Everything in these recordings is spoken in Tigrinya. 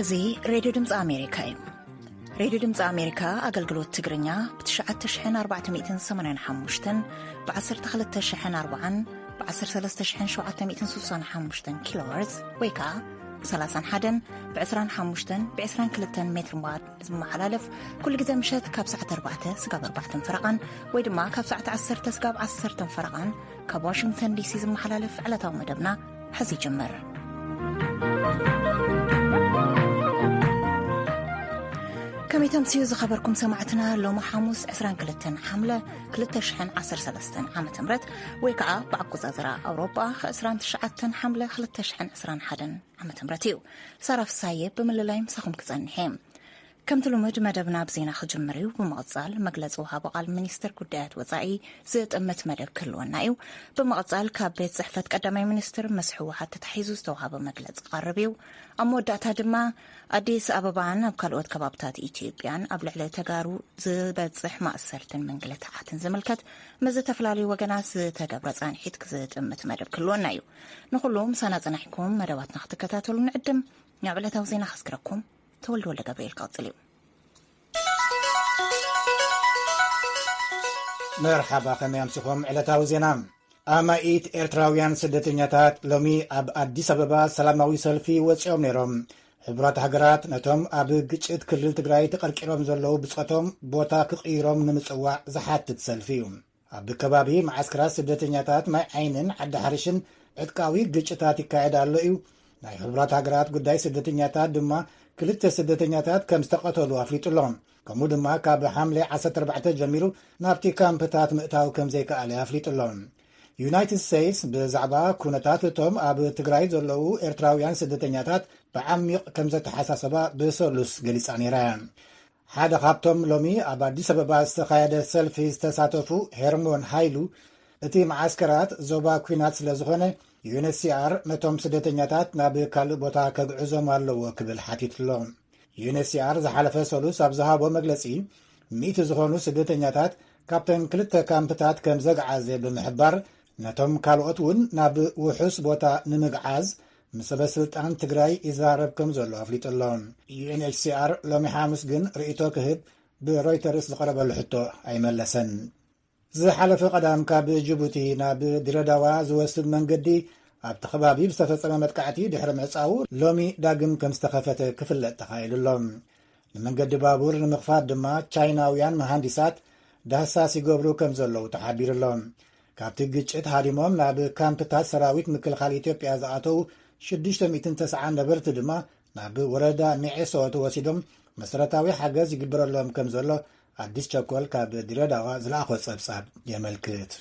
እዚ ሬድዮ ድምፂ ኣሜሪካ እዩ። ሬድዮ ድምፂ ኣሜሪካ ኣገልግሎት ትግርኛ ብ ትሽዓተ ሽሕን ኣርባዕተ ሚእትን ሰማንያን ሓሙሽተን፣ ብ ዓሰርተ ክልተ ሽሕን ኣርባዓን፣ ብ ዓሰርተ ሰለስተ ሽሕን ሸውዓተ ሚእትን ስሳን ሓሙሽተን ኪሎ ሄርዝ ወይ ከዓ ብ ሰላሳን ሓደን፣ ብ ዕስራን ሓሙሽተን፣ ብ ዕስራን ክልተን ሜትር ባንድ ዝመሓላለፍ፣ ኩሉ ግዜ ምሸት ካብ ሰዓት ኣርባዕተ ስጋብ ኣርባዕተን ፈረቓን ወይ ድማ ካብ ሰዓት ዓሰርተ ስጋብ ዓሰርተን ፈረቓን ካብ ዋሽንግተን ዲሲ ዝመሓላለፍ ዕለታዊ መደብና ሕዚ ይጅምር። ከመይ ተምስዩ ዝኸበርኩም ሰማዕትና፣ ሎሚ ሓሙስ ዕስራን ክልተን ሓምለ ክልተ ሽሕን ዓሰርተ ሰለስተን ዓመተ ምህረት ወይ ከዓ ብኣቆጻጽራ ኣውሮጳ ዕስራን ትሽዓተን ሓምለ ክልተ ሽሕን ዕስራን ሓደን ዓመተ ምህረት እዩ። ሳራ ፍሳየ ብምልላይ ምሳኹም ክጸንሕ እየ። ከምቲ ልሙድ መደብና ብዜና ክጅምር እዩ። ብምቕጻል መግለጺ ወሃቢ ቃል ሚኒስትር ጉዳያት ወጻኢ ዝጥምት መደብ ክህልወና እዩ። ብምቕጻል ካብ ቤት ጽሕፈት ቀዳማይ ሚኒስትር ምስ ህወሓት ተታሒዙ ዝተዋሃበ መግለጺ ክቐርብ እዩ። ኣብ መወዳእታ ድማ ኣዲስ ኣበባን ኣብ ካልኦት ከባብታት ኢትዮጵያን ኣብ ልዕሊ ተጋሩ ዝበጽሕ ማእሰርትን ምንግልታዓትን ዝምልከት ምስ ዝተፈላለዩ ወገናት ዝተገብረ ጻንሒት ዝጥምት መደብ ክህልወና እዩ። ንኹሉ ምሳና ጸናሕኩም መደባትና ክትከታተሉ ንዕድም። ናብ ዕለታዊ ዜና ከስክረኩም ተወልደ ወልደ ገብርኤል ክቕጽል እዩ። መርሓባ፣ ከመይ ኣምሲኹም? ዕለታዊ ዜና። ኣማኢት ኤርትራውያን ስደተኛታት ሎሚ ኣብ ኣዲስ ኣበባ ሰላማዊ ሰልፊ ወጺኦም ነይሮም። ሕቡራት ሃገራት ነቶም ኣብ ግጭት ክልል ትግራይ ተቐርቂሮም ዘለዉ ብጾቶም ቦታ ክቕይሮም ንምጽዋዕ ዝሓትት ሰልፊ እዩ። ኣብ ከባቢ መዓስከራት ስደተኛታት ማይ ዓይንን ዓዲ ሓርሽን ዕጥቃዊ ግጭታት ይካየድ ኣሎ እዩ። ናይ ሕቡራት ሃገራት ጉዳይ ስደተኛታት ድማ ክልተ ስደተኛታት ከም ዝተቐተሉ ኣፍሊጡ ኣሎ። ከምኡ ድማ ካብ ሓምለ ዓሰርተ ኣርባዕተ ጀሚሩ ናብቲ ካምፕታት ምእታው ከም ዘይከኣለ ኣፍሊጡ ኣሎ። ዩናይትድ ስቴትስ ብዛዕባ ኩነታት እቶም ኣብ ትግራይ ዘለዉ ኤርትራውያን ስደተኛታት ብዓሚቕ ከም ዘተሓሳሰባ ብሰሉስ ገሊጻ ነይራ። ሓደ ካብቶም ሎሚ ኣብ ኣዲስ ኣበባ ዝተኻየደ ሰልፊ ዝተሳተፉ ሄርሞን ሃይሉ፣ እቲ መዓስከራት ዞባ ኲናት ስለ ዝኾነ፣ ዩ ኤን ኤች ሲ ኣር ነቶም ስደተኛታት ናብ ካልእ ቦታ ከግዕዞም ኣለዎ ክብል ሓቲቱ ኣሎ። ዩ ኤን ኤች ሲ ኣር ዝሓለፈ ሰሉስ ኣብ ዝሃቦ መግለጺ፣ ሚእቲ ዝኾኑ ስደተኛታት ካብተን ክልተ ካምፕታት ከም ዘግዓዘ ብምሕባር፣ ነቶም ካልኦት እውን ናብ ውሑስ ቦታ ንምግዓዝ ምስ ሰበ ስልጣን ትግራይ ይዘራረብ ከም ዘሎ ኣፍሊጡ ኣሎ። ዩ ኤን ኤች ሲ ኣር ሎሚ ሓሙስ ግን ርእይቶ ክህብ ብሮይተርስ ዝቐረበሉ ሕቶ ኣይመለሰን። ዝሓለፈ ቀዳም ካብ ጅቡቲ ናብ ድሬዳዋ ዝወስድ መንገዲ ኣብቲ ከባቢ ብዝተፈጸመ መጥቃዕቲ ድሕሪ ምዕጻዉ ሎሚ ዳግም ከም ዝተኸፈተ ክፍለጥ ተኻኢሉ ኣሎ። ንመንገዲ ባቡር ንምኽፋት ድማ ቻይናውያን መሃንዲሳት ዳህሳስ ይገብሩ ከም ዘለዉ ተሓቢሩ ኣሎ። ካብቲ ግጭት ሃዲሞም ናብ ካምፕታት ሰራዊት ምክልኻል ኢትዮጵያ ዝኣተዉ ሽዱሽተ ሚእትን ተስዓን ነበርቲ ድማ ናብ ወረዳ ሚዒሶ ተወሲዶም መሰረታዊ ሓገዝ ይግበረሎም ከም ዘሎ ኣዲስ ቸኮል ካብ ድሬዳዋ ዝለኣኾ ጸብጻብ የመልክት።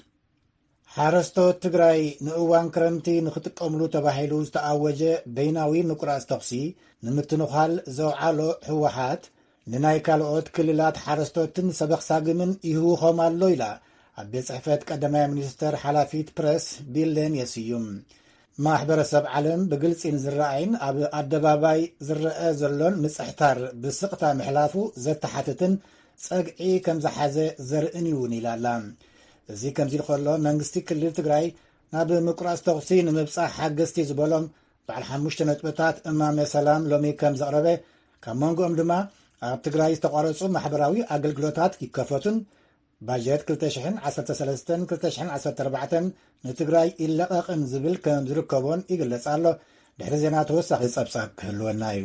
ሓረስቶት ትግራይ ንእዋን ክረምቲ ንኽጥቀምሉ ተባሂሉ ዝተኣወጀ በይናዊ ምቁራጽ ተኹሲ ንምትንዃል ዘውዓሎ ህወሓት፣ ንናይ ካልኦት ክልላት ሓረስቶትን ሰበኽሳግምን ይህውኾም ኣሎ ኢላ ኣብ ቤት ጽሕፈት ቀዳማይ ሚኒስተር ሓላፊት ፕረስ ቢሌን የስዩም። ማሕበረሰብ ዓለም ብግልጺ ንዝረኣይን ኣብ ኣደባባይ ዝረአ ዘሎን ምጽሕታር ብስቕታ ምሕላፉ ዘተሓትትን ጸግዒ ከም ዝሓዘ ዘርእን እውን ኢላ ኣላ። እዚ ከምዚ ኢሉ ከሎ፣ መንግስቲ ክልል ትግራይ ናብ ምቁራጽ ተኹሲ ንምብጻሕ ሓገዝቲ ዝበሎም በዓል ሓሙሽተ ነጥብታት እማመ ሰላም ሎሚ ከም ዘቕረበ፣ ካብ መንጎኦም ድማ ኣብ ትግራይ ዝተቋረጹ ማሕበራዊ ኣገልግሎታት ይከፈቱን ባጀት ክልተ ሽሕን ዓሰርተ ሰለስተን ክልተ ሽሕን ዓሰርተ ኣርባዕተን ንትግራይ ይለቐቕን ዝብል ከም ዝርከቦን ይግለጽ ኣሎ። ድሕሪ ዜና ተወሳኺ ጸብጻብ ክህልወና እዩ።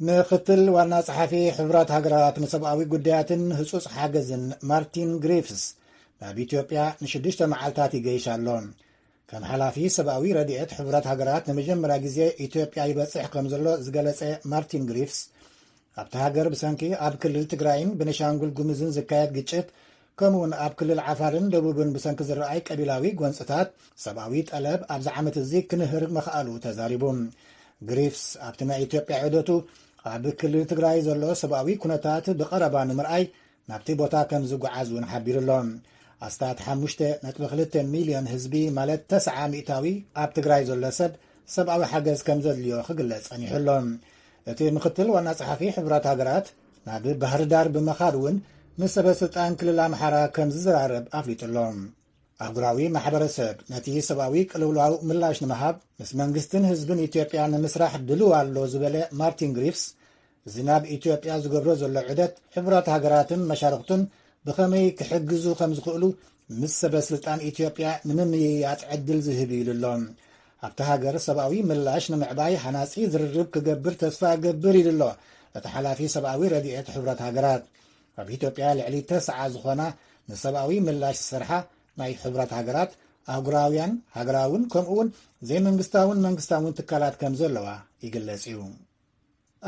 ምኽትል ዋና ጸሓፊ ሕቡራት ሃገራት ንሰብኣዊ ጉዳያትን ህጹጽ ሓገዝን ማርቲን ግሪፍስ ናብ ኢትዮጵያ ንሽዱሽተ መዓልታት ይገይሽ ኣሎ። ከም ሓላፊ ሰብኣዊ ረድኤት ሕቡራት ሃገራት ንመጀመርያ ግዜ ኢትዮጵያ ይበጽሕ ከም ዘሎ ዝገለጸ ማርቲን ግሪፍስ፣ ኣብቲ ሃገር ብሰንኪ ኣብ ክልል ትግራይን ቤኒሻንጉል ጉሙዝን ዝካየድ ግጭት፣ ከምኡውን ኣብ ክልል ዓፋርን ደቡብን ብሰንኪ ዝረኣይ ቀቢላዊ ጎንጽታት ሰብኣዊ ጠለብ ኣብዚ ዓመት እዚ ክንህር ምኽኣሉ ተዛሪቡ። ግሪፍስ ኣብቲ ናይ ኢትዮጵያ ዑደቱ፣ ኣብ ክልል ትግራይ ዘሎ ሰብኣዊ ኩነታት ብቐረባ ንምርኣይ ናብቲ ቦታ ከም ዝጓዓዝ እውን ሓቢሩ ኣሎ። ኣስታት ሓሙሽተ ነጥቢ ክልተ ሚልዮን ህዝቢ፣ ማለት ተስዓ ሚእታዊ ኣብ ትግራይ ዘሎ ሰብ፣ ሰብኣዊ ሓገዝ ከም ዘድልዮ ክግለጽ ጸኒሑ ኣሎ። እቲ ምኽትል ዋና ጸሓፊ ሕቡራት ሃገራት ናብ ባህርዳር ብምኻድ እውን ምስ ሰበ ስልጣን ክልል ኣምሓራ ከም ዝዘራረብ ኣፍሊጡ ኣሎ። ኣህጉራዊ ማሕበረሰብ ነቲ ሰብኣዊ ቅልውላው ምላሽ ንምሃብ ምስ መንግስትን ህዝብን ኢትዮጵያ ንምስራሕ ድልው ኣሎ ዝበለ ማርቲን ግሪፍስ፣ እዚ ናብ ኢትዮጵያ ዝገብሮ ዘሎ ዑደት፣ ሕቡራት ሃገራትን መሻርኽቱን ብኸመይ ክሕግዙ ከም ዝኽእሉ ምስ ሰበ ስልጣን ኢትዮጵያ ንምምይያጥ ዕድል ዝህብ እዩ ኢሉ ኣሎ። ኣብቲ ሃገር ሰብኣዊ ምላሽ ንምዕባይ ሃናጺ ዝርርብ ክገብር ተስፋ እገብር ኢሉ ኣሎ እቲ ሓላፊ ሰብኣዊ ረድኤት ሕቡራት ሃገራት። ኣብ ኢትዮጵያ ልዕሊ ተስዓ ዝኾና ንሰብኣዊ ምላሽ ዝሰርሓ ናይ ሕቡራት ሃገራት ኣህጉራውያን፣ ሃገራውን ከምኡ እውን ዘይመንግስታውን መንግስታውን ትካላት ከም ዘለዋ ይግለጽ እዩ።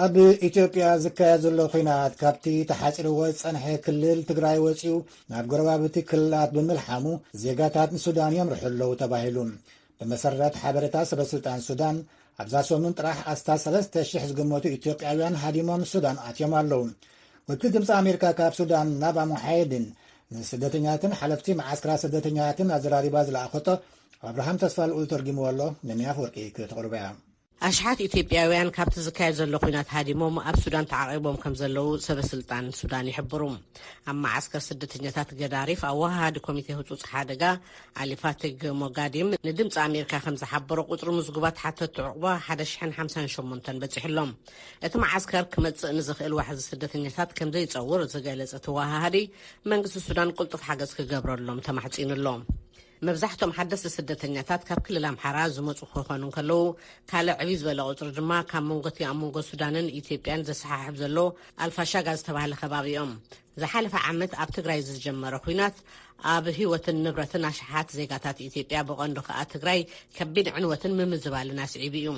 ኣብ ኢትዮጵያ ዝካየድ ዘሎ ኲናት ካብቲ ተሓጺርዎ ዝጸንሐ ክልል ትግራይ ወጺኡ ናብ ጎረባብቲ ክልላት ብምልሓሙ ዜጋታት ንሱዳን የምርሑ ኣለዉ ተባሂሉ። ብመሰረት ሓበሬታ ሰበስልጣን ሱዳን ኣብዛ ሰሙን ጥራሕ ኣስታት ሰለስተ ሽሕ ዝግመቱ ኢትዮጵያውያን ሃዲሞም ሱዳን ኣትዮም ኣለዉ። ወኪል ድምፂ ኣሜሪካ ካብ ሱዳን ናባ ሙሓየድን ንስደተኛትን ሓለፍቲ መዓስከራት ስደተኛትን ኣዘራሪባ ዝለኣኸቶ ኣብርሃም ተስፋ ልኡል ተርጊምዎ ኣሎ። ነኒ ኣፈወርቂ ክተቕርቦ እያ። ኣሽሓት ኢትዮጵያውያን ካብቲ ዝካየድ ዘሎ ኲናት ሃዲሞም ኣብ ሱዳን ተዓቒቦም ከም ዘለዉ ሰበስልጣን ሱዳን ይሕብሩ። ኣብ መዓስከር ስደተኛታት ገዳሪፍ ኣወሃሃዲ ኮሚቴ ህጹጽ ሓደጋ ኣሊፋቴግ ሞጋዲም ንድምፂ ኣሜሪካ ከም ዝሓበሮ ቁጽሪ ምዝጉባት ሓተቲ ዕቑባ ሓደ ሽሕን ሓምሳን ሸሞንተን በጺሑ ኣሎ። እቲ መዓስከር ክመጽእ ንዝኽእል ዋሕዚ ስደተኛታት ከም ዘይጸውር ዝገለጸ እቲ ወሃሃዲ መንግስቲ ሱዳን ቅልጡፍ ሓገዝ ክገብረሎም ተማሕጺኑ ኣሎ። መብዛሕቶም ሓደስቲ ስደተኛታት ካብ ክልል ኣምሓራ ዝመጹ ክኾኑ እንከለዉ፣ ካልእ ዕብይ ዝበለ ቁጽሪ ድማ ካብ መንጎ እቲ ኣብ መንጎ ሱዳንን ኢትዮጵያን ዘሰሓሕብ ዘሎ ኣልፋሻጋ ዝተባህለ ከባቢ እዮም። ዝሓለፈ ዓመት ኣብ ትግራይ ዝጀመረ ኲናት ኣብ ህይወትን ንብረትን ኣሽሓት ዜጋታት ኢትዮጵያ፣ ብቐንዱ ከኣ ትግራይ፣ ከቢድ ዕንወትን ምምዝባልን ኣስዒቡ እዩ።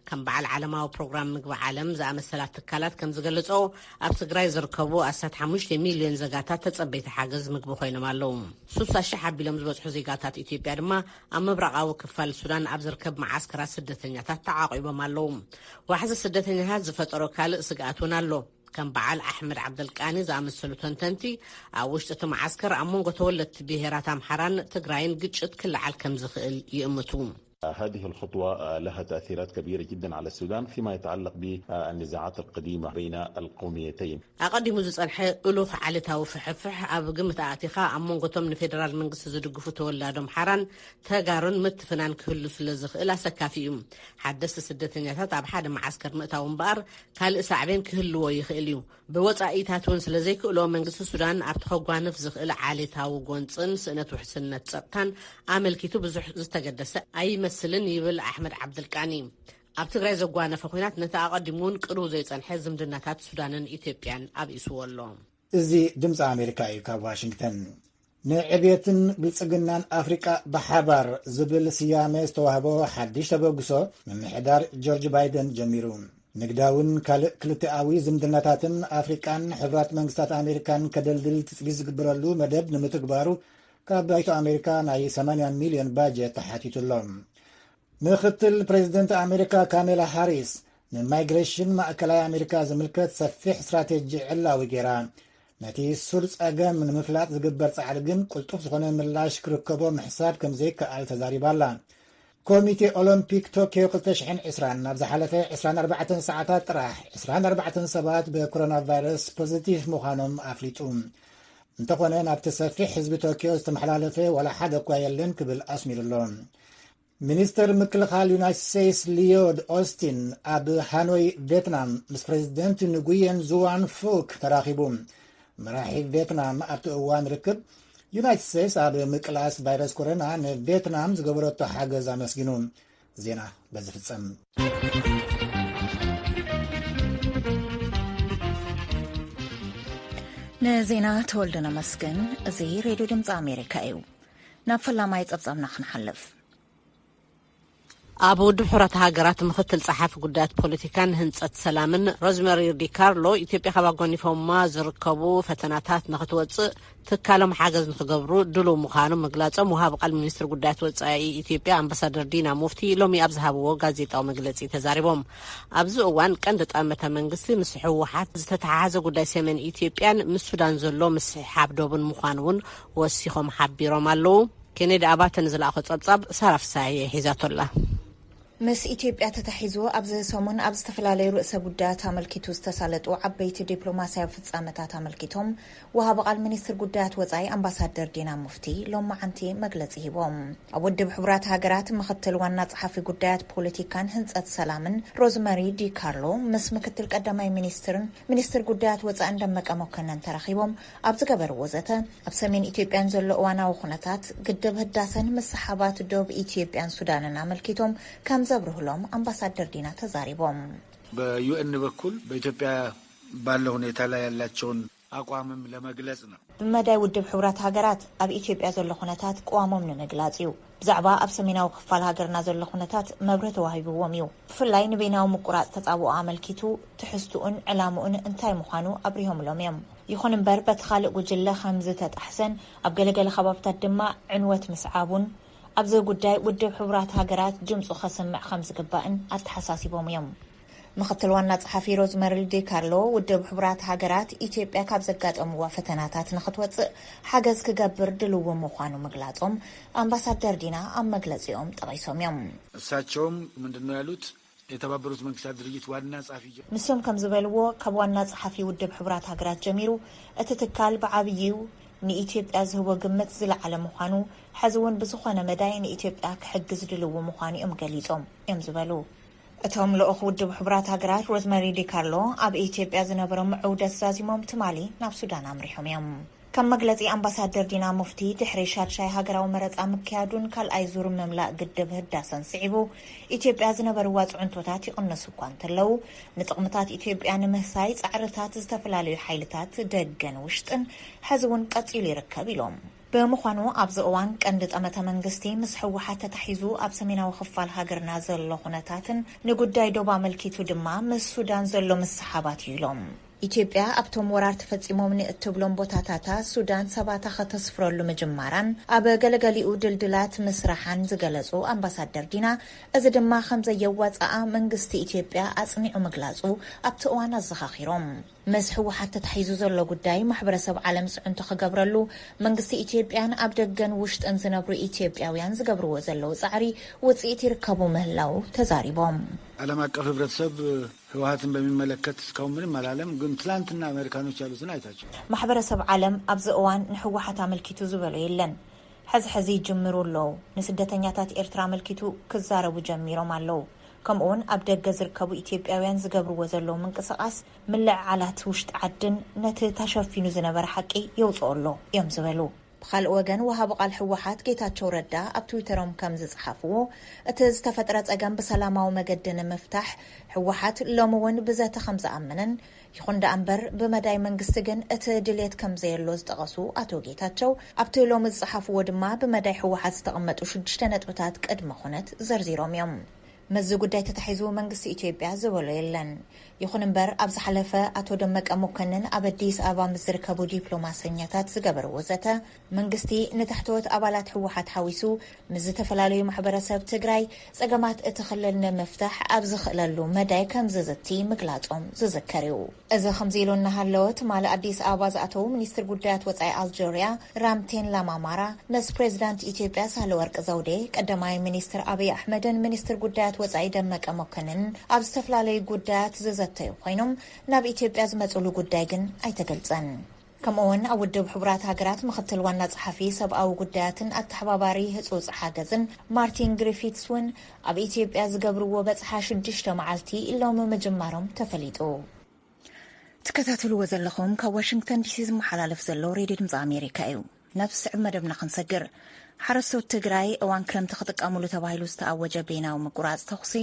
ከም በዓል ዓለማዊ ፕሮግራም ምግቢ ዓለም ዝኣመሰላ ትካላት ከም ዝገለጸኦ፣ ኣብ ትግራይ ዝርከቡ ኣስታት ሓሙሽተ ሚልዮን ዜጋታት ተጸበይቲ ሓገዝ ምግቢ ኮይኖም ኣለዉ። ሱሳ ሽሕ ኣቢሎም ዝበጽሑ ዜጋታት ኢትዮጵያ ድማ ኣብ ምብራቓዊ ክፋል ሱዳን ኣብ ዝርከብ መዓስከራት ስደተኛታት ተዓቒቦም ኣለዉ። ዋሕዚ ስደተኛታት ዝፈጠሮ ካልእ ስግኣት እውን ኣሎ። ከም በዓል ኣሕመድ ዓብደልቃኒ ዝኣመሰሉ ተንተንቲ፣ ኣብ ውሽጢ እቲ መዓስከር ኣብ መንጎ ተወለድቲ ብሄራት ኣምሓራን ትግራይን ግጭት ክለዓል ከም ዝኽእል ይእምቱ። هذه الخطوة لها تأثيرات كبيرة جدًا على السودان فيما يتعلق بالنزاعات القديمة بين القوميتين. ኣቐዲሙ ዝጸንሐ እሉኽ ዓሌታዊ ፍሕፍሕ ኣብ ግምት ኣእቲኻ፣ ኣብ መንጎቶም ንፌደራል መንግስቲ ዝድግፉ ተወላዶ ኣምሓራን ተጋሩን ምትፍናን ክህሉ ስለ ዝኽእል ኣሰካፊ እዩ። ሓደስቲ ስደተኛታት ኣብ ሓደ መዓስከር ምእታው እምበኣር ካልእ ሳዕቤን ክህልዎ ይኽእል እዩ። ብወጻኢታት እውን ስለ ዘይክእሎ፣ መንግስቲ ሱዳን ኣብቲ ከጓንፍ ዝኽእል ዓሌታዊ ጎንጽን ስእነት ውሕስነት ጸጥታን ኣመልኪቱ ብዙሕ ዝተገደሰ ኣይመስልን ይብል ኣሕመድ ዓብደልቃኒ። ኣብ ትግራይ ዘጓነፈ ኲናት ነቲ ኣቐዲሙ እውን ቅሩብ ዘይጸንሐ ዝምድናታት ሱዳንን ኢትዮጵያን ኣብኢስዎ ኣሎ። እዚ ድምፂ ኣሜሪካ እዩ። ካብ ዋሽንግተን፣ ንዕብየትን ብልጽግናን ኣፍሪቃ ብሓባር ዝብል ስያመ ዝተዋህቦ ሓድሽ ተበግሶ ምምሕዳር ጆርጅ ባይደን ጀሚሩ። ንግዳውን ካልእ ክልተኣዊ ዝምድናታትን ኣፍሪቃን ሕቡራት መንግስታት ኣሜሪካን ከደልድል ትጽቢት ዝግበረሉ መደብ ንምትግባሩ ካብ ባይቶ ኣሜሪካ ናይ ሰማንያ ሚልዮን ባጀት ተሓቲቱ ኣሎ። ምኽትል ፕሬዚደንት ኣሜሪካ ካሜላ ሃሪስ ንማይግሬሽን ማእከላይ ኣሜሪካ ዝምልከት ሰፊሕ ስትራቴጂ ዕላዊ ገይራ። ነቲ ሱር ጸገም ንምፍላጥ ዝግበር ጻዕሪ ግን ቅልጡፍ ዝኾነ ምላሽ ክርከቦ ምሕሳብ ከም ዘይከኣል ተዛሪባ ኣላ። ኮሚቴ ኦሎምፒክ ቶኪዮ ክልተ ሽሕን ዕስራን ኣብ ዝሓለፈ ዕስራን ኣርባዕተን ሰዓታት ጥራሕ ዕስራን ኣርባዕተን ሰባት ብኮሮና ቫይረስ ፖዚቲቭ ምዃኖም ኣፍሊጡ። እንተኾነ ናብቲ ሰፊሕ ህዝቢ ቶኪዮ ዝተመሓላለፈ ዋላ ሓደ እኳ የለን ክብል ኣስሚሩ ኣሎ። ሚኒስተር ምክልኻል ዩናይትድ ስቴትስ ሊዮድ ኦስቲን ኣብ ሃኖይ ቬትናም ምስ ፕሬዚደንት ንጉየን ዙዋን ፉክ ተራኺቡ። መራሒ ቬትናም ኣብቲ እዋን ርክብ ዩናይትድ ስቴትስ ኣብ ምቅላስ ቫይረስ ኮሮና ንቬትናም ዝገበረቶ ሓገዝ ኣመስጊኑ። ዜና በዚ ፍጸም። ንዜና ተወልደ ነመስግን። እዚ ሬድዮ ድምፂ ኣሜሪካ እዩ። ናብ ፈላማይ ጸብጻብና ክንሓልፍ። ኣብ ውድብ ሕቡራት ሃገራት ምኽትል ጸሓፊ ጉዳያት ፖለቲካን ህንጸት ሰላምን ሮዝመሪ ዲካርሎ፣ ኢትዮጵያ ካብ ኣጓኒፎማ ዝርከቡ ፈተናታት ንኽትወጽእ ትካሎም ሓገዝ ንኽገብሩ ድሉው ምዃኑ ምግላጾም ወሃቢ ቃል ሚኒስትር ጉዳያት ወጻኢ ኢትዮጵያ ኣምባሳደር ዲና ሙፍቲ ሎሚ ኣብ ዝሃብዎ ጋዜጣዊ መግለጺ ተዛሪቦም። ኣብዚ እዋን ቀንዲ ጠመተ መንግስቲ ምስ ህወሓት ዝተተሓሓዘ ጉዳይ ሰሜን ኢትዮጵያን ምስ ሱዳን ዘሎ ምስሕሓብ ዶብን ምዃኑ እውን ወሲኾም ሓቢሮም ኣለዉ። ኬኔዲ ኣባተ ንዝለኣኾ ጸብጻብ ሳራ ፍሳሐ ሒዛቶ ኣላ። ምስ ኢትዮጵያ ተታሒዙ ኣብዚ ሰሙን ኣብ ዝተፈላለዩ ርእሰ ጉዳያት ኣመልኪቱ ዝተሳለጡ ዓበይቲ ዲፕሎማስያዊ ፍጻመታት ኣመልኪቶም፣ ወሃቢ ቃል ሚኒስትር ጉዳያት ወጻኢ ኣምባሳደር ዲና ሙፍቲ ሎማዓንቲ መግለጺ ሂቦም። ኣብ ውድብ ሕቡራት ሃገራት ምኽትል ዋና ጸሓፊ ጉዳያት ፖለቲካን ህንጸት ሰላምን ሮዝመሪ ዲ ካርሎ ምስ ምክትል ቀዳማይ ሚኒስትርን ሚኒስትር ጉዳያት ወጻእን ደመቀ መኮነን ተራኺቦም ኣብ ዝገበርዎ ዘተ፣ ኣብ ሰሜን ኢትዮጵያን ዘሎ እዋናዊ ኩነታት፣ ግድብ ህዳሰን ምስሓባት ዶብ ኢትዮጵያን ሱዳንን ኣመልኪቶም ከም ዘብርህሎም ኣምባሳደር ዲና ተዛሪቦም። በዩኤን በኩል በኢትዮጵያ ባለው ሁኔታ ላይ ያላቸውን አቋምም ለመግለጽ ነው። ብመዳይ ውድብ ሕቡራት ሃገራት ኣብ ኢትዮጵያ ዘሎ ኩነታት ቅዋሞም ንምግላጽ እዩ። ብዛዕባ ኣብ ሰሜናዊ ክፋል ሃገርና ዘሎ ኩነታት መብርህ ተዋሂብዎም እዩ። ብፍላይ ንበይናዊ ምቁራጽ ተጻብኦ ኣመልኪቱ ትሕዝትኡን ዕላምኡን እንታይ ምዃኑ ኣብሪሆምሎም እዮም። ይኹን እምበር በቲ ካልእ ጉጅለ ከም ዝተጣሕሰን ኣብ ገለገለ ከባብታት ድማ ዕንወት ምስዓቡን ኣብዚ ጉዳይ ውድብ ሕቡራት ሃገራት ድምፁ ከስምዕ ከም ዝግባእን ኣተሓሳሲቦም እዮም። ምኽትል ዋና ጸሓፊ ሮዝመሪ ዲ ካርሎ ውድብ ሕቡራት ሃገራት ኢትዮጵያ ካብ ዘጋጠምዋ ፈተናታት ንክትወፅእ ሓገዝ ክገብር ድልው ምዃኑ ምግላጾም ኣምባሳደር ዲና ኣብ መግለጺኦም ጠቒሶም እዮም። እሳቸውም ምንድን ነው ያሉት? የተባበሩት መንግስታት ድርጅት ዋና ጸሐፊ ንሶም ከም ዝበልዎ ካብ ዋና ጸሓፊ ውድብ ሕቡራት ሃገራት ጀሚሩ እቲ ትካል ብዓብይኡ ንኢትዮጵያ ዝህቦ ግምት ዝለዓለ ምዃኑ፣ ሕዚ እውን ብዝኾነ መዳይ ንኢትዮጵያ ክሕግዝ ድልው ምዃኑ እዮም ገሊጾም እዮም ዝበሉ። እቶም ልኡኽ ውድብ ሕቡራት ሃገራት ሮዝመሪ ዲካርሎ ኣብ ኢትዮጵያ ዝነበሮም ዕውደት ዛዚሞም ትማሊ ናብ ሱዳን ኣምሪሖም እዮም። ከም መግለጺ ኣምባሳደር ዲና ሙፍቲ፣ ድሕሪ ሻድሻይ ሃገራዊ መረጻ ምክያዱን ካልኣይ ዙር ምምላእ ግድብ ህዳሰን ስዒቡ፣ ኢትዮጵያ ዝነበርዋ ጽዕንቶታት ይቕነሱ እኳ እንተለዉ፣ ንጥቕምታት ኢትዮጵያ ንምህሳይ ጻዕርታት ዝተፈላለዩ ሓይልታት ደገን ውሽጥን ሕዚ እውን ቀጺሉ ይርከብ ኢሎም። ብምዃኑ ኣብዚ እዋን ቀንዲ ጠመተ መንግስቲ ምስ ህወሓት ተታሒዙ ኣብ ሰሜናዊ ክፋል ሃገርና ዘሎ ኩነታትን ንጉዳይ ዶብ ኣመልኪቱ ድማ ምስ ሱዳን ዘሎ ምስሓባት እዩ ኢሎም። ኢትዮጵያ ኣብቶም ወራር ተፈጺሞምኒ እትብሎም ቦታታታ ሱዳን ሰባታ ከተስፍረሉ ምጅማራን ኣብ ገለገሊኡ ድልድላት ምስራሓን ዝገለጹ ኣምባሳደር ዲና፣ እዚ ድማ ከም ዘየዋጽኣ መንግስቲ ኢትዮጵያ ኣጽኒዑ ምግላጹ ኣብቲ እዋን ኣዘኻኺሮም። ምስ ህወሓት ተታሒዙ ዘሎ ጉዳይ ማሕበረሰብ ዓለም ፅዕንቶ ክገብረሉ መንግስቲ ኢትዮጵያን ኣብ ደገን ውሽጥን ዝነብሩ ኢትዮጵያውያን ዝገብርዎ ዘለዉ ፃዕሪ ውፅኢት ይርከቡ ምህላው ተዛሪቦም። ዓለም አቀፍ ህብረተሰብ ህወሓትን በሚመለከት እስካሁን ምንም አላለም። ግን ትላንትና አሜሪካኖች ያሉትን አይታቸው። ማሕበረሰብ ዓለም ኣብዚ እዋን ንህወሓት ኣመልኪቱ ዝበሎ የለን። ሕዚ ሕዚ ይጅምሩ ኣለዉ። ንስደተኛታት ኤርትራ ኣመልኪቱ ክዛረቡ ጀሚሮም ኣለዉ። ከምኡውን ኣብ ደገ ዝርከቡ ኢትዮጵያውያን ዝገብርዎ ዘለዉ ምንቅስቓስ ምልዕዓላት ውሽጢ ዓድን ነቲ ተሸፊኑ ዝነበረ ሓቂ የውፅኦ ኣሎ እዮም ዝበሉ። ብኻልእ ወገን ወሃቢ ቃል ህወሓት ጌታቸው ረዳ ኣብ ትዊተሮም ከም ዝፀሓፍዎ፣ እቲ ዝተፈጥረ ፀገም ብሰላማዊ መገዲ ንምፍታሕ ህወሓት ሎሚ እውን ብዘተ ከም ዝኣምንን፣ ይኹን ደኣ እምበር ብመዳይ መንግስቲ ግን እቲ ድሌት ከም ዘየሎ ዝጠቐሱ ኣቶ ጌታቸው፣ ኣብቲ ሎሚ ዝፀሓፍዎ ድማ ብመዳይ ህወሓት ዝተቐመጡ ሽዱሽተ ነጥብታት ቅድመ ኩነት ዘርዚሮም እዮም። ምስዚ ጉዳይ ተታሒዙ መንግስቲ ኢትዮጵያ ዝበሎ የለን። ይኹን እምበር ኣብ ዝሓለፈ ኣቶ ደመቀ መኮንን ኣብ ኣዲስ ኣበባ ምስ ዝርከቡ ዲፕሎማሰኛታት ዝገበርዎ ዘተ፣ መንግስቲ ንታሕተዎት ኣባላት ህወሓት ሓዊሱ ምስ ዝተፈላለዩ ማሕበረሰብ ትግራይ ፀገማት እቲ ክልል ንምፍታሕ ኣብ ዝኽእለሉ መዳይ ከም ዝዝቲ ምግላፆም ዝዝከር እዩ። እዚ ከምዚ ኢሉ እናሃለወ፣ ትማሊ ኣዲስ ኣበባ ዝኣተዉ ሚኒስትር ጉዳያት ወፃኢ ኣልጀርያ ራምቴን ላማማራ ምስ ፕሬዚዳንት ኢትዮጵያ ሳህለወርቅ ዘውዴ፣ ቀዳማይ ሚኒስትር ኣብይ ኣሕመድን ሚኒስትር ጉዳያት ወፃኢ ደመቀ መኮንንን ኣብ ዝተፈላለዩ ጉዳያት ዝዘተዩ ኮይኖም፣ ናብ ኢትዮጵያ ዝመፅሉ ጉዳይ ግን ኣይተገልፀን። ከምኡውን ኣብ ውድብ ሕቡራት ሃገራት ምኽትል ዋና ጸሓፊ ሰብኣዊ ጉዳያትን ኣተሓባባሪ ህጹጽ ሓገዝን ማርቲን ግሪፊትስ እውን ኣብ ኢትዮጵያ ዝገብርዎ በጽሓ ሽዱሽተ መዓልቲ ሎሚ ምጅማሮም ተፈሊጡ። ትከታተልዎ ዘለኹም ካብ ዋሽንግተን ዲሲ ዝመሓላለፍ ዘሎ ሬድዮ ድምፂ ኣሜሪካ እዩ። ናብ ስዕብ መደብና ክንሰግር፣ ሓረስቶት ትግራይ እዋን ክረምቲ ክጥቀሙሉ ተባሂሉ ዝተኣወጀ በይናዊ ምቁራፅ ተኹሲ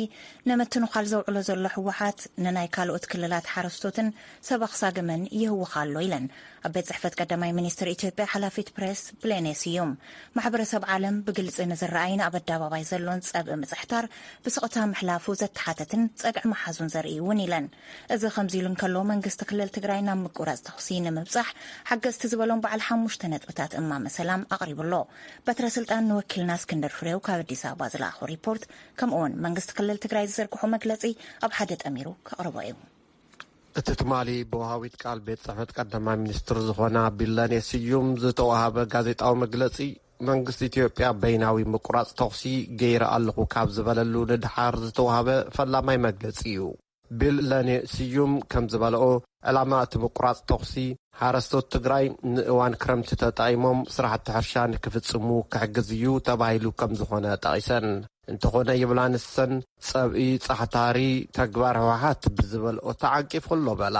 ንምትንዃል ዘውዕሎ ዘሎ ህወሓት፣ ንናይ ካልኦት ክልላት ሓረስቶትን ሰብ ኣኽሳግምን ይህውኽ ኣሎ ኢለን ኣብ ቤት ጽሕፈት ቀዳማይ ሚኒስትር ኢትዮጵያ ሓላፊት ፕሬስ ብሌኔ ስዩም። ማሕበረሰብ ዓለም ብግልፂ ንዝረኣይን ኣብ ኣደባባይ ዘሎን ፀብኢ ምፅሕታር ብስቕታ ምሕላፉ ዘተሓተትን ፀግዒ መሓዙን ዘርኢ እውን ኢለን። እዚ ከምዚ ኢሉ እንከሎ፣ መንግስቲ ክልል ትግራይ ናብ ምቁራፅ ተኹሲ ንምብፃሕ ሓገዝቲ ዝበሎም በዓል ሓሙሽተ ነጥብታት እማመ ሰላም ኣቕሪቡ ኣሎ። በትረ ስልጣን ንወኪልና እስክንድር ፍሬው ካብ ኣዲስ ኣበባ ዝለኣኾ ሪፖርት፣ ከምኡውን መንግስቲ ክልል ትግራይ ዝዘርግሖ መግለፂ ኣብ ሓደ ጠሚሩ ከቕርቦ እዩ። እቲ ትማሊ ብወሃቢት ቃል ቤት ጽሕፈት ቀዳማይ ሚኒስትር ዝኾና ቢለኔ ስዩም ዝተዋሃበ ጋዜጣዊ መግለጺ መንግስቲ ኢትዮጵያ በይናዊ ምቁራጽ ተኹሲ ገይረ ኣለኹ ካብ ዝበለሉ ንድሓር ዝተዋህበ ፈላማይ መግለጺ እዩ። ቢለኔ ስዩም ከም ዝበለኦ፣ ዕላማ እቲ ምቁራጽ ተኹሲ ሓረስቶት ትግራይ ንእዋን ክረምቲ ተጠቒሞም ስራሕቲ ሕርሻ ንክፍጽሙ ክሕግዝ እዩ ተባሂሉ ከም ዝኾነ ጠቒሰን። እንተኾነ ይብላ ንሰን፣ ጸብኢ ጻሕታሪ ተግባር ህወሓት ብዝበልኦ ተዓቂፉ ኣሎ በላ።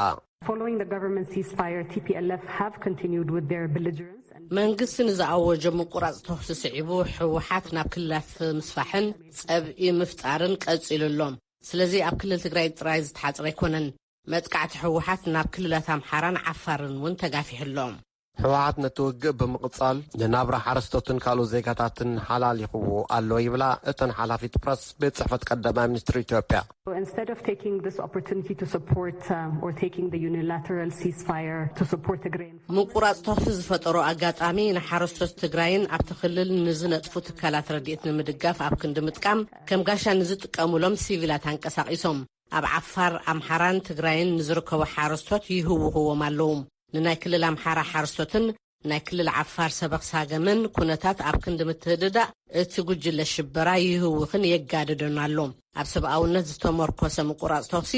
Following the government ceasefire, T P L F have continued with their belligerence. መንግስቲ ንዝኣወጀ ምቁራጽ ተኹሲ ስዒቡ፣ ህወሓት ናብ ክልላት ምስፋሕን ጸብኢ ምፍጣርን ቀጺሉ ኣሎ። ስለዚ ኣብ ክልል ትግራይ ጥራይ ዝተሓጽረ ኣይኮነን። መጥቃዕቲ ህወሓት ናብ ክልላት ኣምሓራን ዓፋርን እውን ተጋፊሑ ኣሎ። ህወሓት ነቲ ውግእ ብምቕጻል ንናብራ ሓረስቶትን ካልኦት ዜጋታትን ሓላሊኽዎ ኣሎ ይብላ እተን ሓላፊት ፕረስ ቤት ጽሕፈት ቀዳማይ ሚኒስትር ኢትዮጵያ። So instead of taking this opportunity to support uh, or taking the unilateral ceasefire to support Tigray, ምቁራጽ ተኹሲ ዝፈጠሮ ኣጋጣሚ ንሓረስቶት ትግራይን ኣብቲ ክልል ንዝነጥፉ ትካላት ረድኤት ንምድጋፍ ኣብ ክንዲ ምጥቃም፣ ከም ጋሻ ንዝጥቀሙሎም ሲቪላት ኣንቀሳቒሶም ኣብ ዓፋር፣ ኣምሓራን ትግራይን ንዝርከቡ ሓረስቶት ይህውኽዎም ኣለዉ። ንናይ ክልል ኣምሓራ ሓረስቶትን ናይ ክልል ዓፋር ሰበኽ ሳገምን ኩነታት ኣብ ክንዲ ምትህድዳእ እቲ ጉጅለ ሽበራ ይህውኽን የጋድዶን ኣሎ። ኣብ ሰብኣውነት ዝተመርኮሰ ምቁራጽ ተኹሲ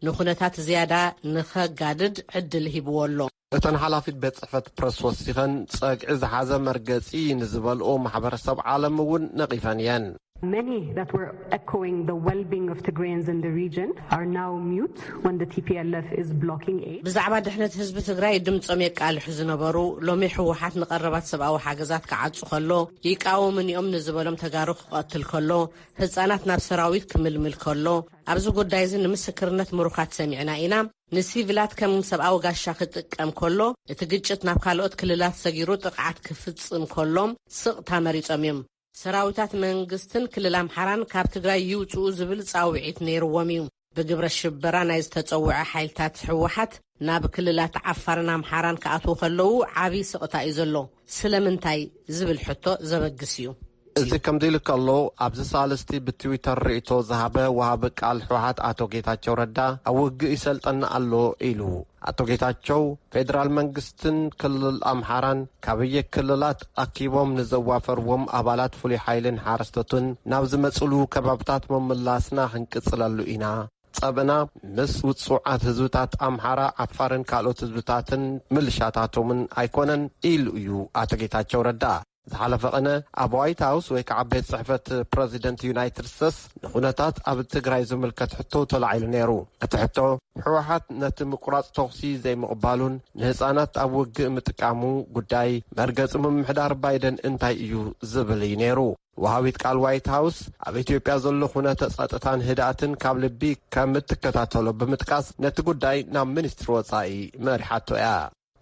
ንኩነታት ዝያዳ ንኸጋድድ ዕድል ሂብዎ ኣሎ። እተን ሓላፊት ቤት ጽሕፈት ፕረስ ወሲኸን፣ ጸግዒ ዝሓዘ መርገጺ ንዝበልኦ ማሕበረሰብ ዓለም እውን ነቒፈን እየን። Many that were echoing the well-being of Tigrayans in the region are now mute when the T P L F is blocking aid. ብዛዕባ ድሕነት ህዝቢ ትግራይ ድምጾም የቃልሑ ዝነበሩ፣ ሎሚ ህወሓት ንቐረባት ሰብኣዊ ሓገዛት ክዓጹ ከሎ፣ ይቃወሙኒ እዮም ንዝበሎም ተጋሩ ክቐትል ከሎ፣ ህጻናት ናብ ሰራዊት ክምልምል ከሎ፣ ኣብዚ ጉዳይ እዚ ንምስክርነት ምሩኻት ሰሚዕና ኢና። ንሲቪላት ከም ሰብኣዊ ጋሻ ክጥቀም ከሎ፣ እቲ ግጭት ናብ ካልኦት ክልላት ሰጊሩ ጥቕዓት ክፍጽም ከሎም ስቕታ መሪጾም እዮም። ሰራዊታት መንግስትን ክልል ኣምሓራን ካብ ትግራይ ይውፅኡ ዝብል ፃውዒት ነይርዎም እዩ። ብግብረ ሽበራ ናይ ዝተፀውዐ ሓይልታት ህወሓት ናብ ክልላት ዓፋርን ኣምሓራን ክኣትዉ ከለዉ ዓብዪ ስቕታ እዩ ዘሎ። ስለምንታይ ዝብል ሕቶ ዘበግስ እዩ። እዚ ከምዚ ኢሉ ከሎ፣ ኣብዚ ሳልስቲ ብትዊተር ርእይቶ ዝሃበ ወሃቢ ቃል ህወሓት ኣቶ ጌታቸው ረዳ፣ ኣብ ውግእ ይሰልጠና ኣሎ ኢሉ። ኣቶ ጌታቸው፣ ፌደራል መንግስትን ክልል ኣምሓራን ካብየ ክልላት ኣኪቦም ንዘዋፈርዎም ኣባላት ፍሉይ ሓይልን ሓረስቶትን ናብ ዝመጽሉ ከባብታት ምምላስና ክንቅጽለሉ ኢና። ጸብእና ምስ ውጹዓት ህዝብታት ኣምሓራ፣ ዓፋርን ካልኦት ህዝብታትን ምልሻታቶምን ኣይኮነን ኢሉ እዩ ኣቶ ጌታቸው ረዳ። ዝሓለፈ ቅነ ኣብ ዋይት ሃውስ ወይ ከዓ ቤት ጽሕፈት ፕረዚደንት ዩናይትድ ስቴትስ ንኹነታት ኣብ ትግራይ ዝምልከት ሕቶ ተላዒሉ ነይሩ። እቲ ሕቶ፣ ህወሓት ነቲ ምቁራጽ ተኹሲ ዘይምቕባሉን ንህጻናት ኣብ ውግእ ምጥቃሙ ጉዳይ መርገጺ ምምሕዳር ባይደን እንታይ እዩ ዝብል እዩ ነይሩ። ወሃቢት ቃል ዋይት ሃውስ ኣብ ኢትዮጵያ ዘሎ ኩነተ ጸጥታን ህድኣትን ካብ ልቢ ከም እትከታተሎ ብምጥቃስ፣ ነቲ ጉዳይ ናብ ሚኒስትሪ ወጻኢ መሪሓቶ እያ።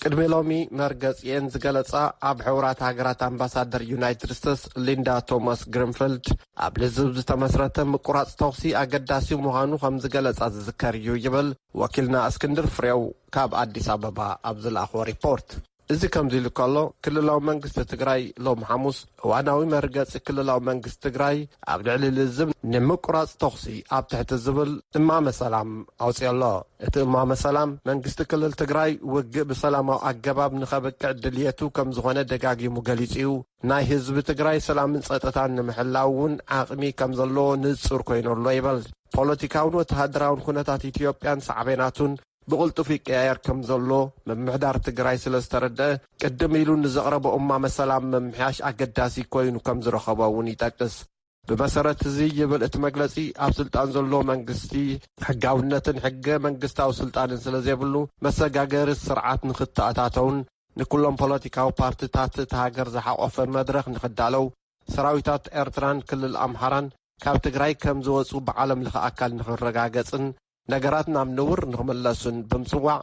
ቅድሚ ሎሚ መርገጺኤን ዝገለጻ ኣብ ሕቡራት ሃገራት ኣምባሳደር ዩናይትድ ስቴትስ ሊንዳ ቶማስ ግሪንፊልድ፣ ኣብ ልዝብ ዝተመስረተ ምቁራጽ ተኹሲ ኣገዳሲ ምዃኑ ከም ዝገለጻ ዝዝከር እዩ ይብል ወኪልና እስክንድር ፍሬው ካብ ኣዲስ ኣበባ ኣብ ዝለኣኽዎ ሪፖርት። እዚ ከምዚ ኢሉ ከሎ፣ ክልላዊ መንግስቲ ትግራይ ሎም ሓሙስ እዋናዊ መርገጺ ክልላዊ መንግስቲ ትግራይ ኣብ ልዕሊ ልዝብ ንምቁራጽ ተኹሲ ኣብ ትሕቲ ዝብል እማመ ሰላም ኣውጺኦ ኣሎ። እቲ እማመ ሰላም፣ መንግስቲ ክልል ትግራይ ውግእ ብሰላማዊ ኣገባብ ንኸብቅዕ ድልየቱ ከም ዝኾነ ደጋጊሙ ገሊጹ እዩ። ናይ ህዝቢ ትግራይ ሰላምን ጸጥታን ንምሕላው እውን ዓቕሚ ከም ዘለዎ ንጹር ኮይኑ ኣሎ ይበል። ፖለቲካውን ወተሃደራውን ኩነታት ኢትዮጵያን ሳዕቤናቱን ብቕልጡፍ ይቀያየር ከም ዘሎ ምምሕዳር ትግራይ ስለ ዝተረድአ፣ ቅድም ኢሉ ንዘቕረቦ እማመ ሰላም ምምሕያሽ ኣገዳሲ ኮይኑ ከም ዝረኸቦ እውን ይጠቅስ። ብመሰረት እዚ ይብል እቲ መግለጺ፣ ኣብ ስልጣን ዘሎ መንግስቲ ሕጋውነትን ሕገ መንግስታዊ ስልጣንን ስለ ዘይብሉ፣ መሰጋገሪ ስርዓት ንኽተኣታተውን ንኩሎም ፖለቲካዊ ፓርቲታት እታ ሃገር ዝሓቖፈ መድረኽ ንኽዳለው፣ ሰራዊታት ኤርትራን ክልል ኣምሓራን ካብ ትግራይ ከም ዝወጹ ብዓለም ለኸ ኣካል ንኽረጋገጽን ነገራት ናብ ንቡር ንኽምለሱን ብምጽዋዕ፣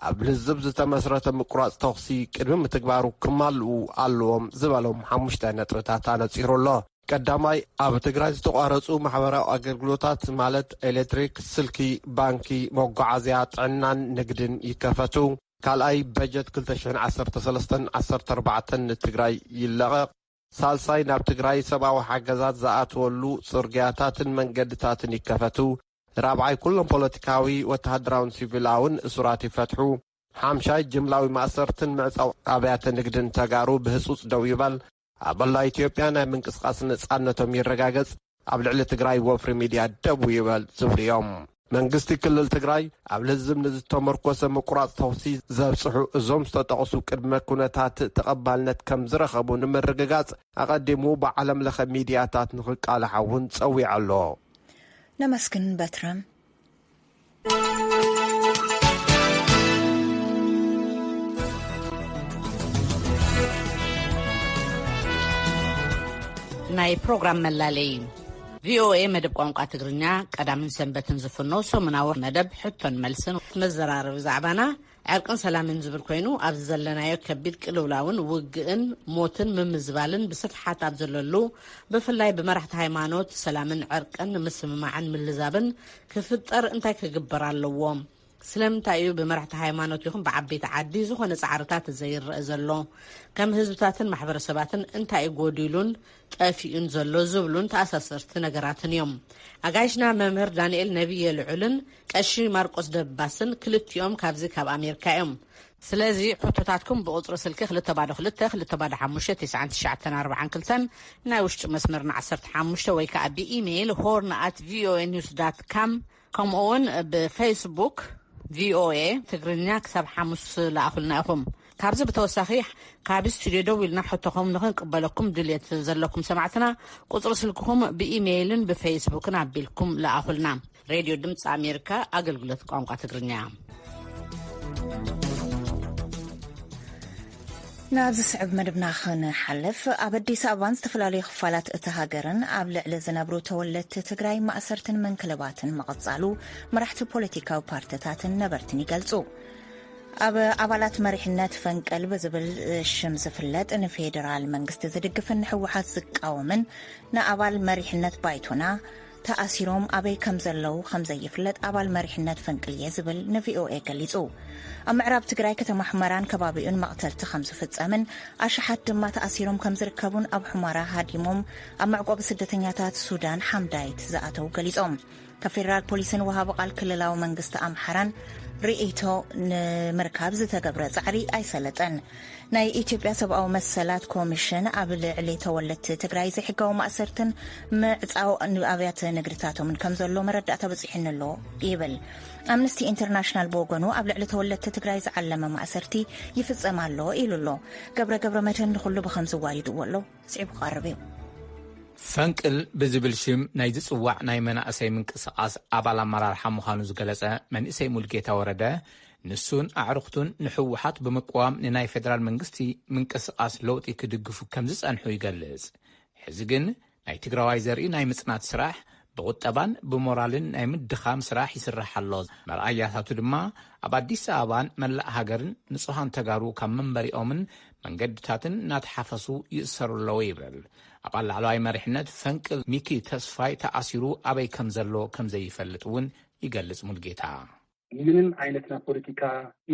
ኣብ ልዝብ ዝተመስረተ ምቁራጽ ተኹሲ ቅድሚ ምትግባሩ ክማልኡ ኣለዎም ዝበሎም ሓሙሽተ ነጥብታት ኣነጺሩ ኣሎ። ቀዳማይ፣ ኣብ ትግራይ ዝተቋረጹ ማሕበራዊ ኣገልግሎታት ማለት ኤሌክትሪክ፣ ስልኪ፣ ባንኪ፣ መጓዓዝያ፣ ጥዕናን ንግድን ይከፈቱ። ካልኣይ፣ በጀት ክልተ ሽሕን ዓሰርተ ሰለስተን ዓሰርተ ኣርባዕተን ንትግራይ ይለቐቕ። ሳልሳይ፣ ናብ ትግራይ ሰብኣዊ ሓገዛት ዝኣትወሉ ጽርግያታትን መንገድታትን ይከፈቱ። ራብዓይ፣ ኩሎም ፖለቲካዊ፣ ወተሃደራውን ሲቪላውን እሱራት ይፈትሑ። ሓምሻይ፣ ጅምላዊ ማእሰርትን ምዕጻው ኣብያተ ንግድን ተጋሩ ብህጹጽ ደው ይበል። ኣብ መላእ ኢትዮጵያ ናይ ምንቅስቓስ ነጻነቶም ይረጋገጽ፣ ኣብ ልዕሊ ትግራይ ወፍሪ ሚድያ ደው ይበል ዝብሉ እዮም። መንግስቲ ክልል ትግራይ ኣብ ልዝብ ንዝተመርኮሰ ምቁራጽ ተኹሲ ዘብጽሑ እዞም ዝተጠቕሱ ቅድመ ኩነታት ተቐባልነት ከም ዝረኸቡ ንምርግጋጽ ኣቐዲሙ ብዓለም ለኸ ሚድያታት ንኽቃልሓ እውን ጸዊዑ ኣሎ። ነመስግን በትረ። ናይ ፕሮግራም መላለይ። ቪኦኤ መደብ ቋንቋ ትግርኛ ቀዳምን ሰንበትን ዝፍኖ ሰሙናዊ መደብ ሕቶን መልስን መዘራረቢ ዛዕባና ዕርቅን ሰላምን ዝብል ኮይኑ፣ ኣብዚ ዘለናዮ ከቢድ ቅልውላውን ውግእን ሞትን ምምዝባልን ብስፍሓት ኣብ ዘለሉ፣ ብፍላይ ብመራሕቲ ሃይማኖት ሰላምን ዕርቅን ንምስምማዕን ምልዛብን ክፍጠር እንታይ ክግበር ኣለዎ? ስለምንታይ እዩ ብመራሕቲ ሃይማኖት ይኹን ብዓበይቲ ዓዲ ዝኾነ ጻዕርታት ዘይረአ ዘሎ? ከም ህዝብታትን ማሕበረሰባትን እንታይ እዩ ጎዲሉን ጠፊኡን ዘሎ ዝብሉን ተኣሳሰርቲ ነገራትን እዮም። ኣጋይሽና መምህር ዳንኤል ነቢየ ልዑልን ቀሺ ማርቆስ ደባስን ክልቲኦም ካብዚ ካብ ኣሜሪካ እዮም። ስለዚ ሕቶታትኩም ብቁጽሪ ስልኪ ክልተ ባዶ ክልተ ክልተ ባዶ ሓሙሽተ ትስዓን ትሽዓተን ኣርባዓን ክልተን፣ ናይ ውሽጢ መስመርና ዓሰርተ ሓሙሽተ ወይ ከዓ ብኢሜይል ሆርን ኣት ቪኦኤ ኒውስ ዳት ካም፣ ከምኡ እውን ብፌስቡክ ቪኦኤ ትግርኛ ክሳብ ሓሙስ ለኣኹልና ኢኹም። ካብዚ ብተወሳኺ ካብ ስቱዲዮ ደው ኢልና ሕቶኹም ንኽንቅበለኩም ድልየት ዘለኩም ሰማዕትና፣ ቁጽሪ ስልክኹም ብኢሜይልን ብፌስቡክን ኣቢልኩም ለኣኹልና። ሬድዮ ድምፂ ኣሜሪካ፣ ኣገልግሎት ቋንቋ ትግርኛ። ናብ ዝስዕብ መደብና ክንሓልፍ፣ ኣብ ኣዲስ ኣበባን ዝተፈላለዩ ክፋላት እታ ሃገርን ኣብ ልዕሊ ዝነብሩ ተወለድቲ ትግራይ ማእሰርትን ምንክልባትን ምቕጻሉ መራሕቲ ፖለቲካዊ ፓርትታትን ነበርትን ይገልጹ። ኣብ ኣባላት መሪሕነት ፈንቅል ብዝብል ሽም ዝፍለጥ ንፌዴራል መንግስቲ ዝድግፍን ንህወሓት ዝቃወምን ንኣባል መሪሕነት ባይቶና ተኣሲሮም ኣበይ ከም ዘለዉ ከም ዘይፍለጥ ኣባል መሪሕነት ፈንቅልየ ዝብል ንቪኦኤ ገሊጹ። ኣብ ምዕራብ ትግራይ ከተማ ሑመራን ከባቢኡን መቕተልቲ ከም ዝፍጸምን ኣሽሓት ድማ ተኣሲሮም ከም ዝርከቡን ኣብ ሑመራ ሃዲሞም ኣብ መዕቆቢ ስደተኛታት ሱዳን ሓምዳይት ዝኣተዉ ገሊጾም። ካብ ፌደራል ፖሊስን ወሃቢ ቃል ክልላዊ መንግስቲ ኣምሓራን ርእይቶ ንምርካብ ዝተገብረ ጻዕሪ ኣይሰለጠን። ናይ ኢትዮጵያ ሰብኣዊ መሰላት ኮሚሽን ኣብ ልዕሊ ተወለድቲ ትግራይ ዘይሕጋዊ ማእሰርትን ምዕጻው ኣብያተ ንግድታቶምን ከም ዘሎ መረዳእታ በጺሑኒ ኣሎ ይብል። ኣምነስቲ ኢንተርናሽናል ብወገኑ ኣብ ልዕሊ ተወለድቲ ትግራይ ዝዓለመ ማእሰርቲ ይፍጸም ኣሎ ኢሉ ኣሎ። ገብረ ገብረ መድህን ንኹሉ ብኸምዚ ዋሊድዎ ኣሎ። ስዒቡ ክቐርብ እዩ። ፈንቅል ብዝብል ሽም ናይ ዝጽዋዕ ናይ መናእሰይ ምንቅስቓስ ኣባል ኣመራርሓ ምዃኑ ዝገለጸ መንእሰይ ሙልጌታ ወረደ፣ ንሱን ኣዕሩኽቱን ንህወሓት ብምቅዋም ንናይ ፌደራል መንግስቲ ምንቅስቓስ ለውጢ ክድግፉ ከም ዝጸንሑ ይገልጽ። ሕዚ ግን ናይ ትግራዋይ ዘርኢ ናይ ምጽናት ስራሕ ብቁጠባን ብሞራልን ናይ ምድኻም ስራሕ ይስራሕ ኣሎ። መርኣያታቱ ድማ ኣብ ኣዲስ ኣበባን መላእ ሃገርን ንጹሃን ተጋሩ ካብ መንበሪኦምን መንገድታትን እናተሓፈሱ ይእሰሩ ኣለዉ ይብል። ኣባል ላዕለዋይ መሪሕነት ፈንቅል ሚኪ ተስፋይ ተኣሲሩ ኣበይ ከም ዘሎ ከም ዘይፈልጥ እውን ይገልጽ ሙልጌታ። ምንም ዓይነት ናይ ፖለቲካ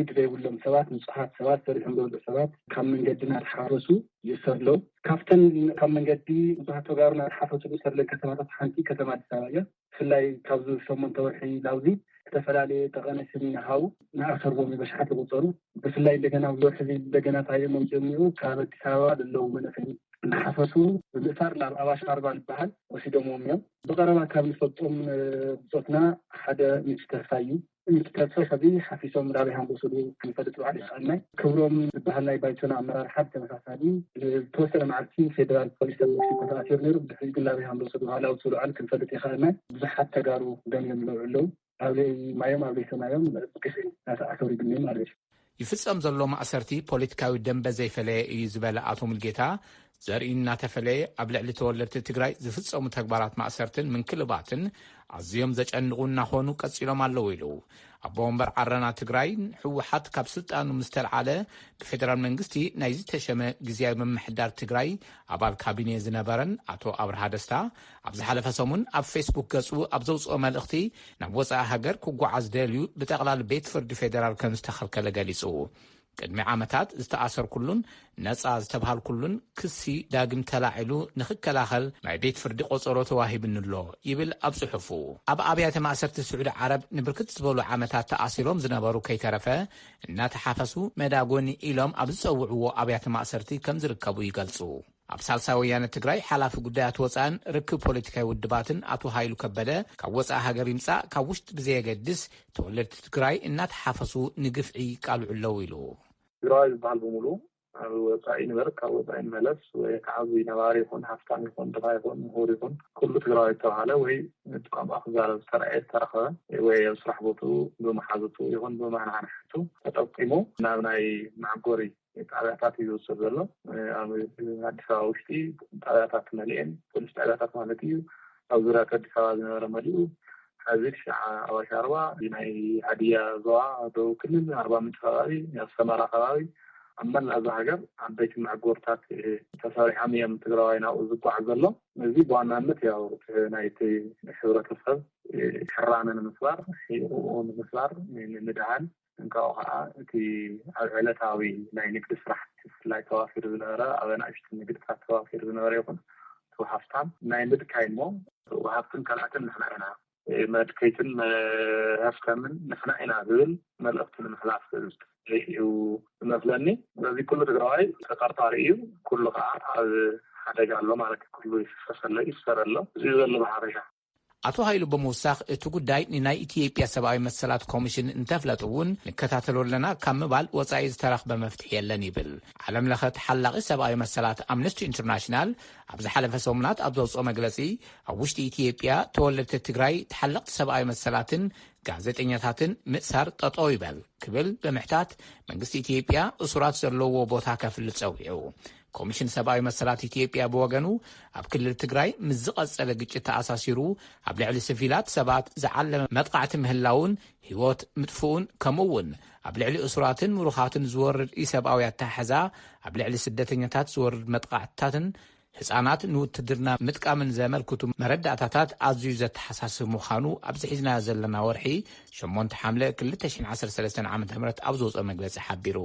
ኢድ ዘይብሎም ሰባት፣ ንጹሃት ሰባት፣ ሰሪሖም ዝበልዑ ሰባት ካብ መንገዲ እናተሓፈሱ ይእሰሩ ኣለዉ። ካብተን ካብ መንገዲ ንጹሃት ተጋሩ እናተሓፈሱ ዝእሰሩ ዘለዉ ከተማታት ሓንቲ ከተማ ኣዲስ ኣበባ እያ። ብፍላይ ካብዚ ሸሞንተ ወርሒ ናብዚ ዝተፈላለየ ጠቐነ ስሚን ሃው እናኣሰርዎም እዩ፣ በሽሓት ይቑጸሩ። ብፍላይ እንደገና ኣብዚ ወርሒ እዚ እንደገና ታየሞም ጀሚሩ ካብ ኣዲስ ኣበባ ዘለዉ መናእሰይ እናሓፈሱ ብምእሳር ናብ ኣባሽ ኣርባ ዝበሃል ወሲዶምዎም እዮም። ብቐረባ ካብ ንፈልጦም፣ እ፣ ብጾትና ሓደ ሚኪ ተስፋይ እዩ። ሚኪ ተስፋይ ከዚ ሓፊሶም ናበይ ሃምቦ ስሉ ክንፈልጥ ባዕሉ ይኸኣልና። ክብሮም ዝበሃል ናይ ባይቶና ኣመራርሓ ብተመሳሳሊ ዝተወሰነ መዓልቲ ፌደራል ፖሊስ ኣብ ሜክሲኮ ተኣሲሩ ነይሩ። ብድሕሪኡ ግን ናበይ ሃምቦ ስሉ ሃላው ስሉ ኣል ክንፈልጥ ይኸኣልና። ብዙሓት ተጋሩ ደም እዮም ዝነብዑ ኣለዉ። ኣበይ ማዮም ኣበይ ሰማዮም ብግፍዒ እናተኣሰሩ ይግነዩ ማለት እዩ። ይፍጸም ዘሎ ማእሰርቲ ፖለቲካዊ ደንበ ዘይፈለየ እዩ ዝበለ ኣቶ ሙልጌታ፣ ዘርኢ እናተፈለየ ኣብ ልዕሊ ተወለድቲ ትግራይ ዝፍጸሙ ተግባራት ማእሰርትን ምንክልባትን ኣዝዮም ዘጨንቑ እናኾኑ ቀጺሎም ኣለዉ ኢሉ። ኣቦ ወንበር ዓረና ትግራይ ህወሓት ካብ ስልጣኑ ምስ ተልዓለ ብፌደራል መንግስቲ ናይ ዝተሸመ ግዝያዊ ምምሕዳር ትግራይ ኣባል ካቢኔ ዝነበረን ኣቶ ኣብርሃ ደስታ ኣብ ዝሓለፈ ሰሙን ኣብ ፌስቡክ ገጹ ኣብ ዘውጽኦ መልእኽቲ፣ ናብ ወጻኢ ሃገር ክጓዓዝ ደልዩ ብጠቕላሊ ቤት ፍርዲ ፌደራል ከም ዝተኸልከለ ገሊጹ። ቅድሚ ዓመታት ዝተኣሰርኩሉን ነጻ ዝተባሃልኩሉን ክሲ ዳግም ተላዒሉ ንኽከላኸል ናይ ቤት ፍርዲ ቆጸሮ ተዋሂብኒ ኣሎ ይብል ኣብ ጽሑፉ። ኣብ ኣብያተ ማእሰርቲ ስዑዲ ዓረብ ንብርክት ዝበሉ ዓመታት ተኣሲሮም ዝነበሩ ከይተረፈ እናተሓፈሱ መዳጎኒ ኢሎም ኣብ ዝጸውዕዎ ኣብያተ ማእሰርቲ ከም ዝርከቡ ይገልጹ። ኣብ ሳልሳይ ወያነ ትግራይ ሓላፊ ጉዳያት ወፃእን ርክብ ፖለቲካዊ ውድባትን ኣቶ ሃይሉ ከበደ፣ ካብ ወፃኢ ሃገር ይምፃእ ካብ ውሽጢ ብዘየገድስ፣ ተወለድቲ ትግራይ እናተሓፈሱ ንግፍዒ ይቃልዑ ኣለዉ ኢሉ። ትግራዋይ ዝበሃል ብምሉ ኣብ ወፃኢ ንበር፣ ካብ ወፃኢ ንመለስ፣ ወይ ከዓ እዚ ነባሪ ይኹን ሃፍታም ይኹን ድኻ ይኹን ምሁር ይኹን ኩሉ ትግራዋይ ዝተባሃለ ወይ እቲ ቋንቋ ክዛረብ ዝተረኣየ ዝተረኸበ ወይ ኣብ ስራሕ ቦትኡ ብመሓዙቱ ይኹን ብመናሓንሕቱ ተጠቂሙ ናብ ናይ መዓጎሪ ጣብያታት እዩ ዝወሰድ ዘሎ። ኣብ ኣዲስ ኣበባ ውሽጢ ጣብያታት መሊኤን፣ ፖሊስ ጣብያታት ማለት እዩ። ኣብ ዙርያ ኣዲስ ኣበባ ዝነበረ መሊኡ፣ ሕዚ ሽዓ ኣዋሽ ኣርባ፣ ናይ ሃዲያ ዞባ ደቡብ ክልል ኣርባ ምንጭ ከባቢ፣ ኣብ ሰመራ ከባቢ፣ ኣብ መላእ እዛ ሃገር ዓበይቲ መዕጎርታት ተሰሪሖም እዮም ትግራዋይ ናብኡ ዝጓዓዝ ዘሎ። እዚ ብዋናነት ያው እቲ ናይቲ ሕብረተሰብ ሕራነ ንምስባር፣ ሕቁኡ ንምስባር፣ ንምድሃል፣ እንካኡ ከዓ እቲ ኣብ ዕለታዊ ናይ ንግዲ ስራሕ ብፍላይ ተዋፊሩ ዝነበረ፣ ኣብ ኣናእሽቱ ንግድታት ተዋፊሩ ዝነበረ ይኹን እቲ ሃፍታም ናይ ምድካይ እሞ፣ ሃፍትን ካልኣትን ንሕና ኢና፣ መድከይትን መሀፍተምን ንሕና ኢና ዝብል መልእኽቲ ንምሕላፍ እዩ ዝመስለኒ። ስለዚ ኩሉ ትግራዋይ ተጠርጣሪ እዩ፣ ኩሉ ከዓ ኣብ ሓደጋ ኣሎ ማለት እዩ። ኩሉ ይፍሰስ ኣሎ፣ ይስፈር ኣሎ። እዚ እዩ ዘሎ ብሓፈሻ። ኣቶ ሃይሉ ብምውሳኽ፣ እቲ ጉዳይ ንናይ ኢትዮጵያ ሰብኣዊ መሰላት ኮሚሽን እንተፍለጡ እውን ንከታተሎ ኣለና ካብ ምባል ወጻኢ ዝተረኽበ መፍትሒ የለን ይብል። ዓለም ለኸ ተሓላቒ ሰብኣዊ መሰላት ኣምነስቲ ኢንተርናሽናል ኣብ ዝሓለፈ ሰሙናት ኣብ ዘውፅኦ መግለጺ፣ ኣብ ውሽጢ ኢትዮጵያ ተወለድቲ ትግራይ ተሓለቕቲ ሰብኣዊ መሰላትን ጋዜጠኛታትን ምእሳር ጠጠው ይበል ክብል ብምሕታት፣ መንግስቲ ኢትዮጵያ እሱራት ዘለውዎ ቦታ ከፍልጥ ጸዊዑ። ኮሚሽን ሰብኣዊ መሰላት ኢትዮጵያ ብወገኑ፣ ኣብ ክልል ትግራይ ምስ ዝቐጸለ ግጭት ተኣሳሲሩ ኣብ ልዕሊ ሲቪላት ሰባት ዝዓለመ መጥቃዕቲ ምህላውን ህይወት ምጥፍኡን፣ ከምኡ እውን ኣብ ልዕሊ እሱራትን ምሩኻትን ዝወርድ ኢሰብኣዊ ኣተሓሕዛ፣ ኣብ ልዕሊ ስደተኛታት ዝወርድ መጥቃዕትታትን ህጻናት ንውትድርና ምጥቃምን ዘመልክቱ መረዳእታታት ኣዝዩ ዘተሓሳስብ ምዃኑ፣ ኣብዚ ሒዝናዮ ዘለና ወርሒ ሸሞንተ ሓምለ ክልተ ሽሕን ዓሰርተ ሰለስተን ዓመተ ምህረት ኣብ ዝወጸ መግለጺ ሓቢሩ።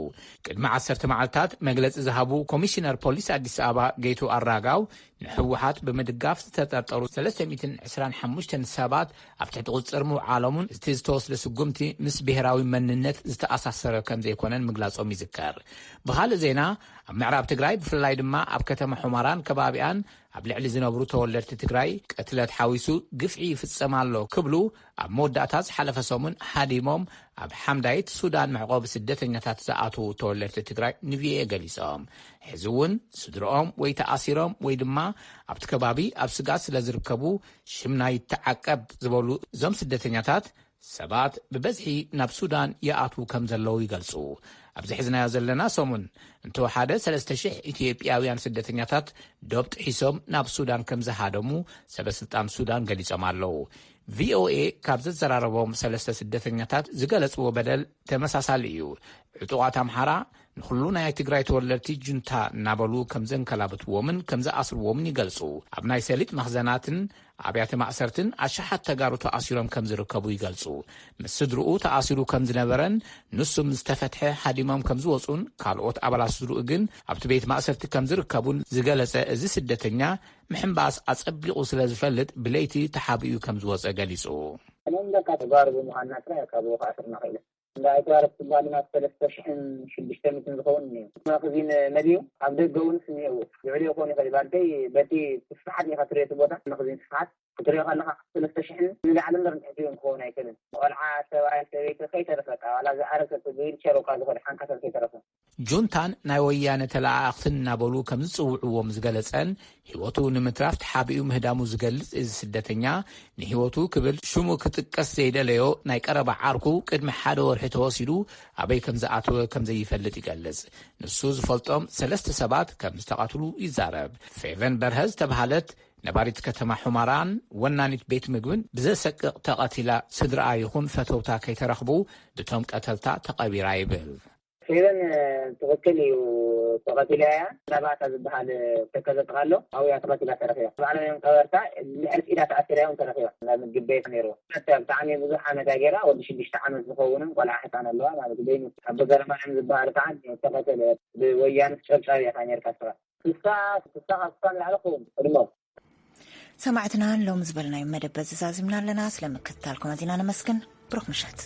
ቅድሚ ዓሰርተ መዓልታት መግለጺ ዝሃቡ ኮሚሽነር ፖሊስ ኣዲስ ኣበባ ጌቱ ኣራጋው፣ ንህወሓት ብምድጋፍ ዝተጠርጠሩ ሰለስተ ሚእትን ዕስራን ሓሙሽተን ሰባት ኣብ ትሕቲ ቁጽጽር ምውዓሎምን እቲ ዝተወስደ ስጉምቲ ምስ ብሄራዊ መንነት ዝተኣሳሰረ ከም ዘይኮነን ምግላጾም ይዝከር። ብኻልእ ዜና፣ ኣብ ምዕራብ ትግራይ ብፍላይ ድማ ኣብ ከተማ ሑመራን ከባቢኣን ኣብ ልዕሊ ዝነብሩ ተወለድቲ ትግራይ ቅትለት ሓዊሱ ግፍዒ ይፍጸም ኣሎ ክብሉ ኣብ መወዳእታ ዝሓለፈ ሰሙን ሃዲሞም ኣብ ሓምዳይት ሱዳን መዕቆቢ ስደተኛታት ዝኣትዉ ተወለድቲ ትግራይ ንቪኦኤ ገሊጾም። ሕዚ እውን ስድርኦም ወይ ተኣሲሮም ወይ ድማ ኣብቲ ከባቢ ኣብ ስጋት ስለ ዝርከቡ ሽምና ይተዓቀብ ዝበሉ እዞም ስደተኛታት ሰባት ብበዝሒ ናብ ሱዳን ይኣትዉ ከም ዘለዉ ይገልጹ። ኣብዚ ሒዝናዮ ዘለና ሰሙን እንተወሓደ ሰለስተ ሽሕ ኢትዮጵያውያን ስደተኛታት ዶብ ጥሒሶም ናብ ሱዳን ከም ዝሃደሙ ሰበ ስልጣን ሱዳን ገሊጾም ኣለዉ። ቪኦኤ ካብ ዘዘራረቦም ሰለስተ ስደተኛታት ዝገለጽዎ በደል ተመሳሳሊ እዩ። ዕጡቓት ኣምሓራ ንኹሉ ናይ ትግራይ ተወለድቲ ጁንታ እናበሉ ከም ዘንከላብትዎምን ከም ዝኣስርዎምን ይገልጹ። ኣብ ናይ ሰሊጥ መኽዘናትን ኣብያተ ማእሰርትን ኣሽሓት ተጋሩ ተኣሲሮም ከም ዝርከቡ ይገልጹ። ምስ ስድርኡ ተኣሲሩ ከም ዝነበረን ንሱ ምስ ተፈትሐ ሃዲሞም ከም ዝወጹን ካልኦት ኣባላት ስድርኡ ግን ኣብቲ ቤት ማእሰርቲ ከም ዝርከቡን ዝገለጸ እዚ ስደተኛ፣ ምሕንባስ ኣጸቢቑ ስለ ዝፈልጥ ብለይቲ ተሓቢኡ ከም ዝወጸ ገሊጹ። እኔም በቃ ተጋሩ ብምዃንና ጥራይ ካብ ከኣስርና ክኢለ። እንዳ ኣይተዋረድ ትባል ድማ ሰለስተ ሽሕን ሽዱሽተ ሚእትን ዝኸውን እኒኦ። መኽዚን መሊኡ ኣብ ደገ እውን እኒአዎ። ልዕሊኡ ክኾን ይኽእል። ባልተይ በቲ ስፍሓት ኢኻ ትርእዮ እቲ ቦታ፣ መኽዚን ስፍሓት ክትርእዮ ከለኻ ሰለስተ ሽሕን ንላዕሊ እምበር ንትሕቲ እውን ክኸውን ኣይክእልን። ቆልዓ፣ ሰብኣይ፣ ሰበይቲ ከይተረፈ፣ በቃ ዋላ ዝኣረሰ ዊልቸር እኳ ዝኾነ ሓንካሰብ ከይተረፈ። ጁንታን ናይ ወያነ ተለኣኣኽትን እናበሉ ከም ዝጽውዕዎም ዝገለጸን፣ ህይወቱ ንምትራፍ ተሓቢኡ ምህዳሙ ዝገልጽ እዚ ስደተኛ፣ ንህይወቱ ክብል ሽሙ ክጥቀስ ዘይደለዮ ናይ ቀረባ ዓርኩ ቅድሚ ሓደ ወርሒ ተወሲዱ ኣበይ ከም ዝኣተወ ከም ዘይፈልጥ ይገልጽ። ንሱ ዝፈልጦም ሰለስተ ሰባት ከም ዝተቐትሉ ይዛረብ። ፌቨን በርሀ ዝተብሃለት ነባሪት ከተማ ሑመራን ወናኒት ቤት ምግብን ብዘሰቅቕ ተቐቲላ፣ ስድራኣ ይኹን ፈተውታ ከይተረኽቡ ብቶም ቀተልታ ተቐቢራ ይብል። ፌቨን ትኽክል እዩ፣ ተቐቲላ እያ። ናባታ ዝበሃል ተከዘ ጥቓ ኣሎ፣ ኣብኡ እያ ተቐቲላ ተረኺባ። ባዕሎም እዮም ቀበርታ፣ ልዕሊ ኢዳ ተኣሲራ እውን ተረኺባ። ናብ ምግቢ ቤት ነይርዋ። ብጣዕሚ ብዙሕ ዓመት እያ ገይራ፣ ወዲ ሽዱሽተ ዓመት ዝኸውንን ቆልዓ ህፃን ኣለዋ ማለት እዩ። በይኑ ኣቦ ገረማርያም ዝበሃል ከዓ ተቐተለ። ብወያነ ጨብጫብ እያ ነይርካ ስኻ። ስሳ፣ ስሳ ካብ ስሳ ንላዕሊ ክኸውን ቅድሞ። ሰማዕትና፣ ሎም ዝበልናዮ መደብ በዚ ዛዚምና ኣለና። ስለ ምክትታልኩም ኣዚና ነመስግን። ብሩኽ ምሸት።